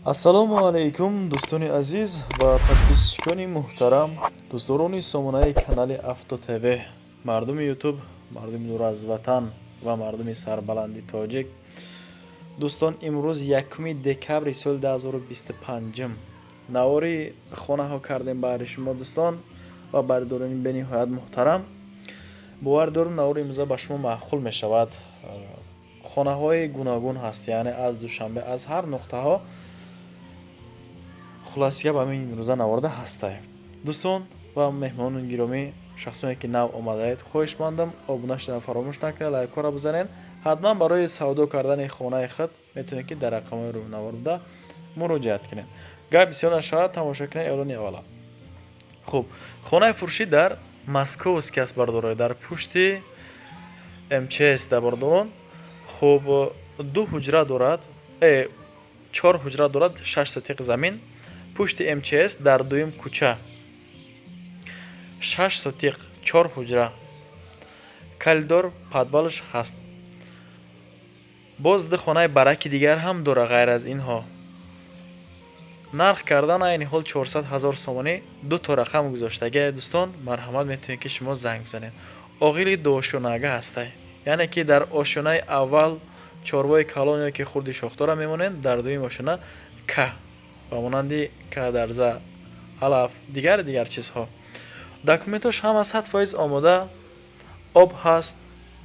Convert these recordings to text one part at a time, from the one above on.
Ассалому алайкум, дӯстони азиз ва подписчикони муҳтарам, дӯстдорони сомонаи канали Авто ТВ, мардуми Ютуб, мардуми дур аз ватан ва мардуми сарбаланди тоҷик. Дӯстон, имрӯз 1 декабри соли 2025 навори хонаҳо кардем баҳри шумо, дӯстон ва бародарони бениҳоят муҳтарам. Бовар дорам, навори имрӯза ба шумо маъқул мешавад. Хонаҳои гуногун ҳаст, яъне аз Душанбе, аз ҳар нуқтаҳо. Хулоси гап, ҳамин имрӯза наворда ҳастай. Дӯстон ва меҳмонони гиромӣ, шахсоне ки нав омадаед, хоҳишмандам, обуна шудан фаромӯш накунед, лайкҳоро бизанед. Ҳатман барои савдо кардани хонаи худ метавонед, ки дар рақамҳои рӯйнавор буда муроҷиат кунед. Гап бисёр нашавад, тамошо кунед эълони аввала. Хуб, хонаи фурӯшӣ дар Московский аст, бардорой, дар пушти МЧС да, бардорон. Хуб, ду ҳуҷра дорад, чор ҳуҷра дорад, 6 сотиқ замин, пушти МЧС, дар дуюм кӯча, 6 сотиқ, чор ҳуҷра, коридор, подвалаш ҳаст. Боз ду хонаи бараки дигар ҳам дора, ғайр аз инҳо. Нарх кардан айни ҳол 400 000 сомонӣ. Ду то рақам гузоштагия, дӯстон, марҳамат, метавонед, ки шумо занг бизанед. Оғили дуошёнага ҳастай, яъне ки дар ошёнаи аввал чорвои калон ё ки хурди шохдора мемонед, дар дуюм ошёна ка ба монанди кадарза, алаф, дигар дигар чизҳо. Документош ҳама 100% омода, об ҳаст,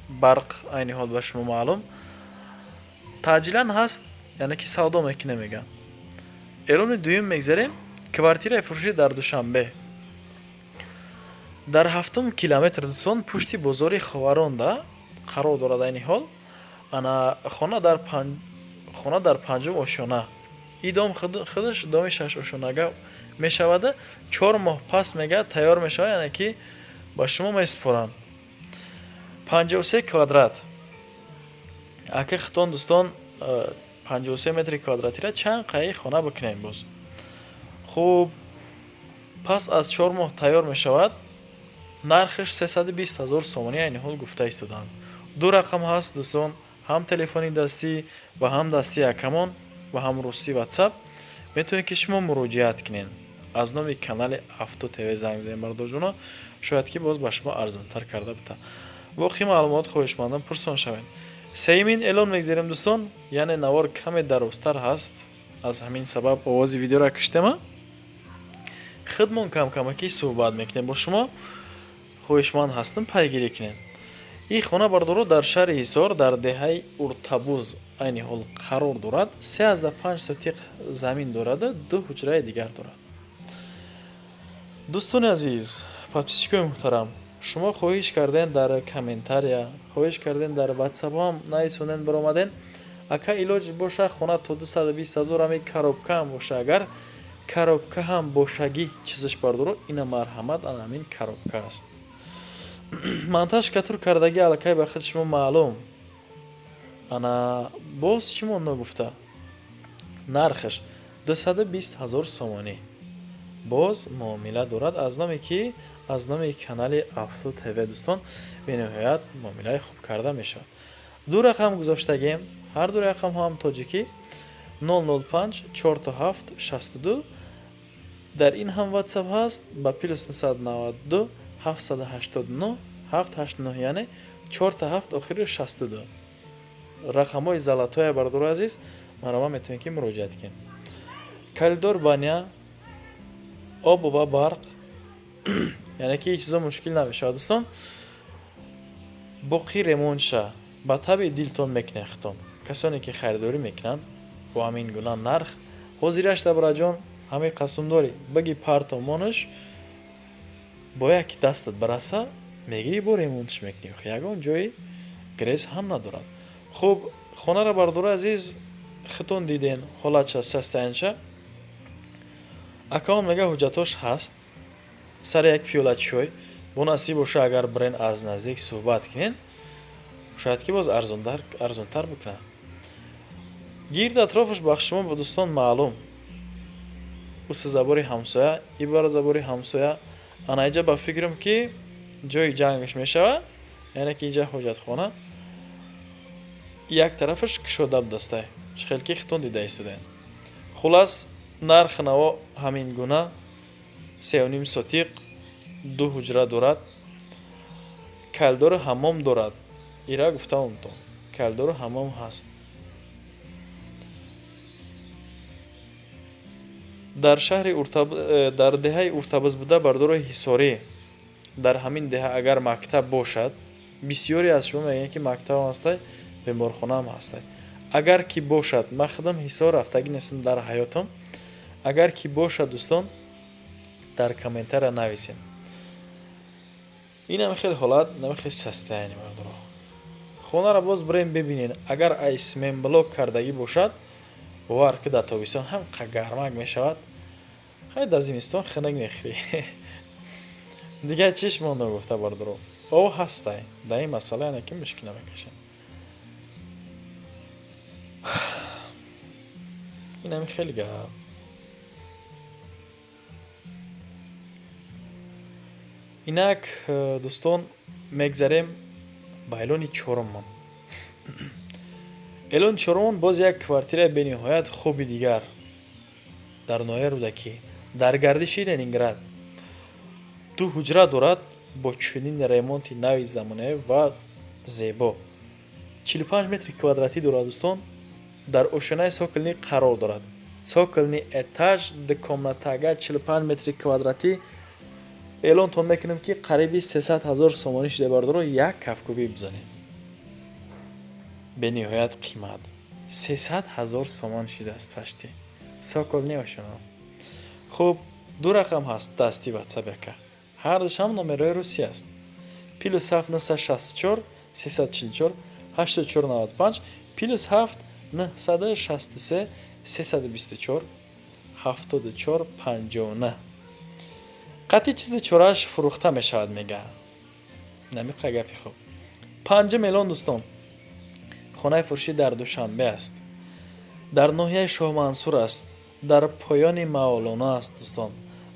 барқ айни ҳол ба шумо маълум. Таъҷилан ҳаст, яъне ки савдо мекунем, мегӯям. Эълони дуюм мегзарем. Квартираи фурӯшӣ дар Душанбе, дар ҳафтум километр, дӯстон, пушти бозори Ховаронда қарор дорад айни ҳол. Ана хона дар панҷум ошёна. И дом худаш доми шашошёнага мешавад. 4 моҳ пас, мегӯяд, тайёр мешавад, яъне ки ба шумо месупоранд. 53 квадрат. Ака хитон, дӯстон, 53 метри квадратира чанд қаи хона бикунем боз? Хуб, пас аз 4 моҳ тайёр мешавад. Нархаш 320 000 сомонӣ айни ҳол гуфта истодаанд. Ду рақам ҳаст, дӯстон, ҳам телефони дастӣ ва ҳам дастии акамон ва ҳам русӣ Ватсап. Метавонед, ки шумо муроҷиат кунед. Аз номи канали Авто ТВ занг бизанед, бародарҷоно, шояд ки боз ба шумо арзонтар карда битавад. Воқеи маълумот хоҳишмандам, пурсон шавед. Сеюмин эълон мегзарем, дӯстон, яъне навор каме дарозтар ҳаст, аз ҳамин сабаб овози видеоро киштема. Худмон камкамакӣ суҳбат мекунем бо шумо. Хоҳишманд ҳастам, пайгирӣ кунед. Ин хона, бардоро, дар шаҳри Ҳисор, дар деҳаи Уртабуз айни ҳол қарор дорад. 3,5 сотиқ замин дораду ду ҳуҷраи дигар дорад. Дӯстони азиз, подписчикои муҳтарам, шумо хоҳиш кардем дар комментария, хоҳиш кардем дар Ватсапҳоам нависондем, баромадем: «Ака, илоҷ боша, хона то 220 000, ҳами коробка ҳам боша, агар коробка ҳам бошагӣ чизаш». Бардоро, ина, марҳамат, ана ҳамин коробка аст. Монтаж катур кардагӣ аллакай ба худи шумо маълум. Ана боз чӣ монда гуфта? Нархаш 220 000 сомонӣ, боз муомила дорад. Аз номи ки? Аз номи канали Авто ТВ, дӯстон, бениҳоят муомилаи хуб карда мешавад. Ду рақам гузоштагем, ҳар ду рақамҳо ҳам тоҷикӣ: 005 47 62. Дар ин ҳам Ватсап ҳаст, ба +992 789 789, яъне чорта ҳафт охири 62. Рақамҳои золотоя, бародарои азиз, марҳамат, метавонед, ки муроҷиат кунед. Коридор, баня, об ва барқ, яъне ки ҳеҷ чизо мушкил намешавад, дӯстон. Боқӣ ремонтша ба табъи дилтон мекунед худтон. Касоне ки харидорӣ мекунанд бо ҳамин гуна нарх ҳозираш, дабраҷон, ҳамин қасм дорӣ, баги парто монаш, бо як дастат бараса, мегирӣ, бо ремонтш мекунӣ. Ягон ҷои грез ҳам надорад. Хуб, хонаро, бародарои азиз, худтон диден ҳолатша, состояниеша. Акаон мега, ҳуҷҷатҳош ҳаст. Сари як пиёла чой бо насиб боша, агар бирен, аз наздик суҳбат кунен, шояд ки боз арзонтар бикунад. Гирд атрофаш ба шумо, дӯстон, маълум. Уси забори ҳамсоя, ибара забори ҳамсоя. Ана иҷа ба фикрам, ки ҷои ҷангаш мешавад, яъне ки инҷа ҳоҷатхона як тарафаш кушода будастай, чӣ хел ки худтон дида истодаед. Хулас, нархи наво ҳамин гуна: 3,5 сотиқ, ду ҳуҷра дорад, калидору ҳаммом дорад. Ира гуфтаамтон, калидору ҳаммом ҳаст. Дар шаҳри дар деҳаи Уртабиз буда, бардорои Ҳисорӣ. Дар ҳамин деҳа агар мактаб бошад, бисёре аз шумо мегӯянд, ки мактабам ҳастай, беморхонаам ҳастай. Агар ки бошад, ман худам Ҳисор рафтагӣ нестам дар ҳаётам. Агар ки бошад, дӯстон, дар комментария нависем. Инам хеле ҳолат, инам хеле состояние, бардоро. Хонаро боз бирем бибинен. Агар ай цементблок кардагӣ бошад, бовар ки, дар тобистон ҳам гармак мешавад. Хай, дар зимистон хунук мехӯрӣ. Дигар чиш монда гуфта, бардоро? Об ҳастай, дар ин масъала яъне ки мушкил намекашем. Инами хеле гап. Инак, дӯстон, мегзарем ба эълони чоруммон. Эълони чоруммон боз як квартираи бениҳоят хуби дигар дар ноҳияи Рӯдакӣ, дар гардиши Ленинград. Ду ҳуҷра дорад бо чунин ремонти нави замонавӣ ва зебо. 45 метри квадратӣ дорад, дӯстон, дар ошёнаи цокольный қарор дорад. Цокольный этаж, ду комнатага, 45 метри квадратӣ. Эълонтон мекунем, ки қариби 300 ҳазор сомонӣ шуда, бардоро, як кафкӯбӣ бизанем. Бениҳоят қимат, 300 ҳазор сомон шудааст пашти цокольный ошёна. Хуб, ду рақам ҳаст дасти ватсап яка, ҳардушам номерои Русия аст: +7 964 344 84 95, +7 963 324 74 59. Қатъи чизи чорааш фурӯхта мешавад, мега. Намиқа гапи хуб. Панҷум эълон, дӯстон, хонаи фурӯшӣ дар Душанбе аст, дар ноҳияи Шоҳмансур аст, дар поёни Мавлоно аст, дӯстон,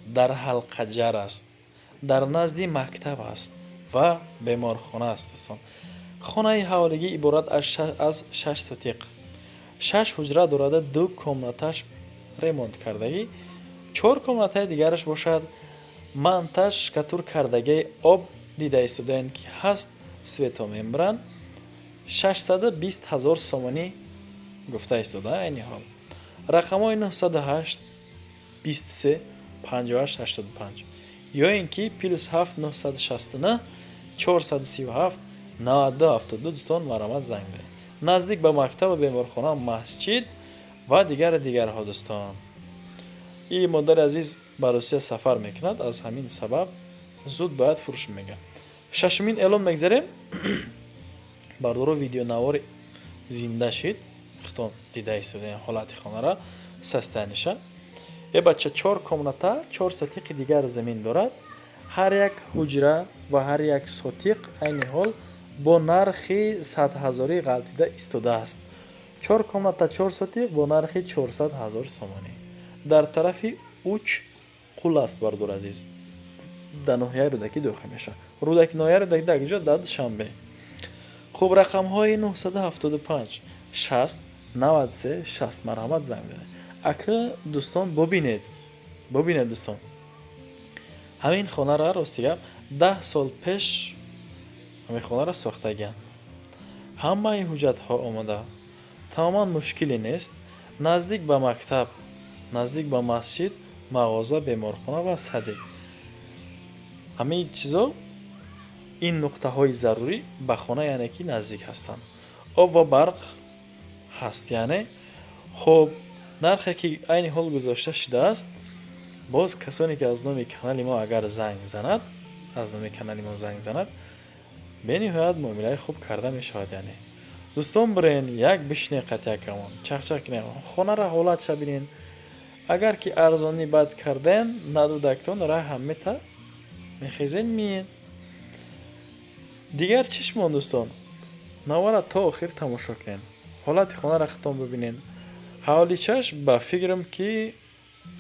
дар Ҳалқаҷар аст, дар назди мактаб аст ва беморхона аст, дӯстон. Хонаи ҳавлигӣ иборат аз шаш сотиқ, шаш ҳуҷра дорада, ду комнаташ ремонт кардагӣ, чор комнатаи дигараш бошад монтаж, штукатур кардагии, об дида истодаем, ки ҳаст, светомембран. 620 ҳазор сомонӣ гуфта истода айни ҳол. Рақамҳои 908 23 58 85 ё ин ки +7 969 437 92 72. Дӯстон, марҳамат, занг занед. Наздик ба мактабу беморхона, масҷид ва дигару дигарҳо, дӯстон. И модари азиз ба Русия сафар мекунад, аз ҳамин сабаб зуд бояд фурӯш, мега. Шашумин эълон мегзарем, бардоро. Видеонавори зинда шид, худтон дида истодаем ҳолати хонара, состояние ша. Е бача, чор комната, чор сотиқи дигар замин дорад. Ҳар як ҳуҷра ва ҳар як сотиқ айни ҳол бо нархи 100 ҳазорӣ ғалтида истодааст. Чор комната, чор сотиқ бо нархи 400 ҳазор сомонӣ. Дар тарафи Уч Қул аст, бардор азиз, дар ноҳияи Рӯдакӣ дохил мешавад. Рӯдаки, ноҳияи Рӯдакӣ дар куҷо? Дар Душанбе. Хуб, рақамҳои 975 60 93 60, марҳамат, занг занед. Ака, дӯстон, бубинед, бубинед, дӯстон, ҳамин хонара. Рости гап, 10 сол пеш ҳамин хонара сохтагианд, ҳамаи ҳуҷҷатҳо омода, тамоман мушкиле нест. Наздик ба мактаб, наздик ба масҷид, мағоза, беморхона ва садик. Ҳамаи чизо, ин нуқтаҳои зарурӣ ба хона яъне ки наздик ҳастанд. Об ва барқ ҳаст яъне. Хуб, нархе ки айни ҳол гузошта шудааст, боз касоне ки аз номи канали мо агар занг занад, аз номи канали мо занг занад, бениҳоят муомилаи хуб карда мешавад. Яъне, дӯстон, бирен, як бишинен, қатъи чахчах кунем, хонара ҳолатша бинен. Агар ки арзонӣ бад карден, надудактон раҳам мета, мехезен, миен. Дигар чиш монд, дӯстон? Навора то охир тамошо кунен, ҳолати хонара худтон бибинен. Ҳавличаш ба фикрам, ки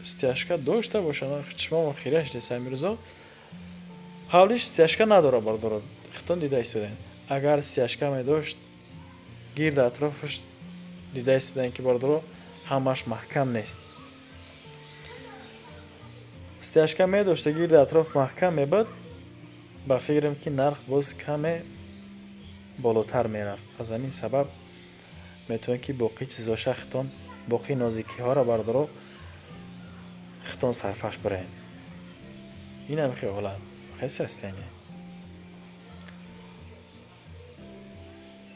стяжка дошта бошад, чишмамо хира шудест амирӯзо. Ҳавлиш стяжка надорад, бардорад, худтон дида истодаен. Агар стяжка медошт, гирди атрофаш дида истодаен, ки, бардоро, ҳамаш маҳкам нест. Стяжка медошта, гирди атроф маҳкам мебуд, ба фикрам, ки нарх боз каме болотар мерафт. Аз ҳамин сабаб метавонед, ки боқӣ чизоша хитон, боқӣ нозикиҳоро, бардоро, хитон сарфаш бираем. Инам хел ҳолат хеси ҳастяне.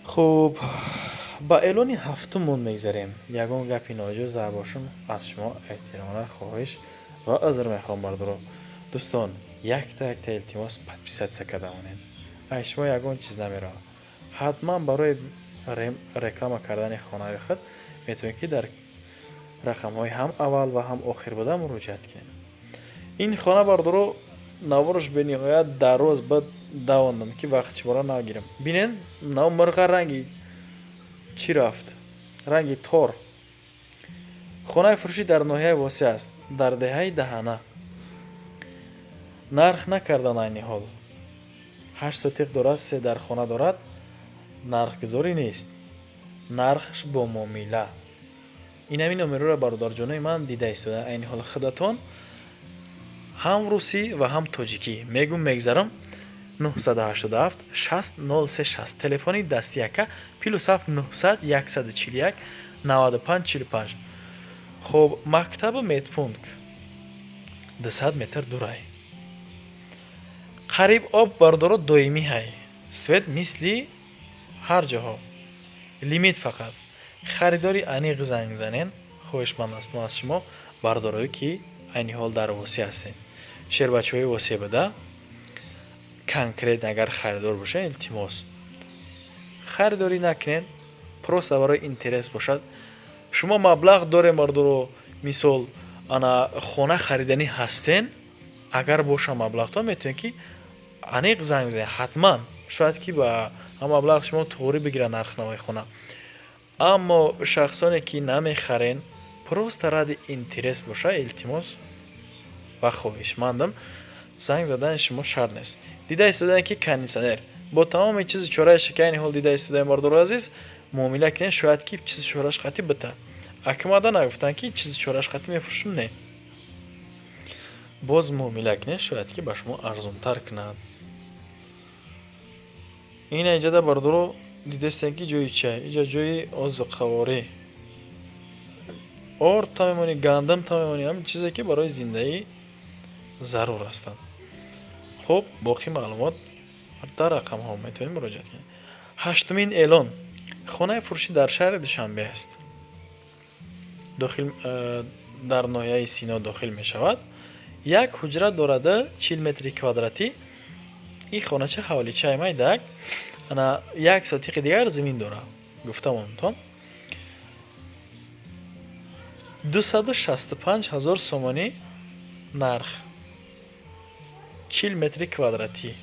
Хуб, ба эълони ҳафтумон мегзарем. Ягон гапи ноҷо зада бошам, аз шумо эҳтиромона хоҳиш ва узр мехоҳам, бардоро. Дӯстон, якта якта илтимос, подписаться карда монед. Ай шумо ягон чиз намеравад. Ҳатман барои реклама кардани хонаи худ метавонед, ки дар рақамҳои ҳам аввал ва ҳам охир буда муроҷиат кунед. Ин хона, бардоро, навораш бениҳоят дароз бад, давондам, ки вақти шуморо нагирам. Бинен, нав мирға ранги чӣ рафт, ранги тор. Хонаи фурӯшӣ дар ноҳияи Восеъ аст, дар деҳаи Даҳана. Нарх накардан айни ҳол. 8 сотиқ дорад, се дархона дорад, нархгузорӣ нест, нархш бо муомила. Ин ҳамин номерҳоро, бародарҷонои ман, дида истода айни ҳол худатон, ҳам русӣ ва ҳам тоҷикӣ мегум, мегзарам. 987 60 03 60, телефони дасти яка, +7 900 141 95 45. Хуб, мактабу медпункт 200 метр дурай. Қариб об, бардоро, доимӣ ҳай, свет мисли ҳар ҷоҳо, лимит фақат. Харидори аниқ занг занен. Хоҳишманд ҳастам аз шумо, бардорое, ки айни ҳол дар Восеъ ҳастед, шербачаҳои Восеъ буда, конкретно агар харидор бошед, илтимос, харидорӣ накунед, просто барои интерес бошад. Шумо маблағ дорем, бардоро, мисол, ана хона хариданӣ ҳастен, агар боша маблағтон, метавонед, ки аниқ занг бизанед. Ҳатман шояд, ки ба ҳам маблағ шумо туғрӣ бигирад нархнавои хона. Аммо шахсоне, ки намехарен, просто ради интерес боша, илтимос ва хоҳишмандам, занг задани шумо шарт нест. Дида истодаем, ки кондитсионер бо тамоми чизи чорааш, ки айни ҳол дида истодаем, бардору азиз, муомила кунед, шояд, ки чизи чорааш қатъи бита. Акмада нагуфтанд, ки чизи чорааш қатъи мефурӯшем, не. Боз муомила кунед, шояд, ки ба шумо арзонтар кунад. Ина инҷада, бардоро, дидастем, ки ҷои чай, инҷа ҷои озуқаворӣ, орд та мемонӣ, гандум та мемонӣ, ҳамин чизе, ки барои зиндагӣ зарур ҳастанд. Хуб, боқӣ маълумот дар рақамҳо метавонед муроҷиат кунед. Ҳаштумин эълон. Хонаи фурӯшӣ дар шаҳри Душанбе аст, дохил дар ноҳияи Сино дохил мешавад. Як ҳуҷра дорада, 40 метри квадратӣ. Ин хонача ҳавличаи майдак, ана як сотиқи дигар замин дорад. Гуфтам онтон, 265 000 сомонӣ нарх, 40 метри квадратӣ.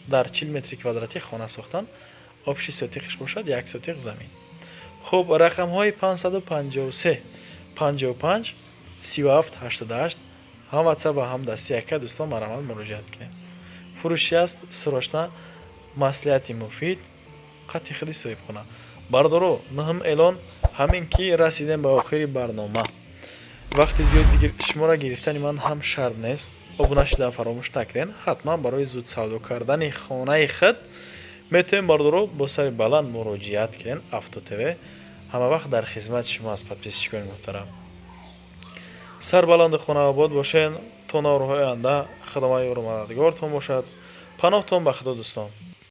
Дар 40 метри квадратӣ хона сохтан, общий сотиқиш бошад як сотиқ замин. Хуб, рақамҳои 553 55 37 88, ҳам ватсап ва ҳам дасти яка. Дӯстон, марҳамат, муроҷиат кунед. Фурӯшӣ аст, срочно, маслиҳати муфид қатъи худи соҳибхона. Бардоро, нуҳум эълон. Ҳамин ки расидем ба охири барнома. Вақти зиёд шуморо гирифтани ман ҳам шарт нест. Обуна шудан фаромӯш накунед ҳатман. Барои зуд савдо кардани хонаи худ метавонед, бардоро, бо сари баланд муроҷиат кунед. Авто ТВ ҳама вақт дар хизмати шумо аст. Подписчикони муҳтарам, сарбаланду хонаобод бошед. То наворҳои оянда Худованд ёру мададгортон бошад. Паноҳтон ба Худо, дӯстон.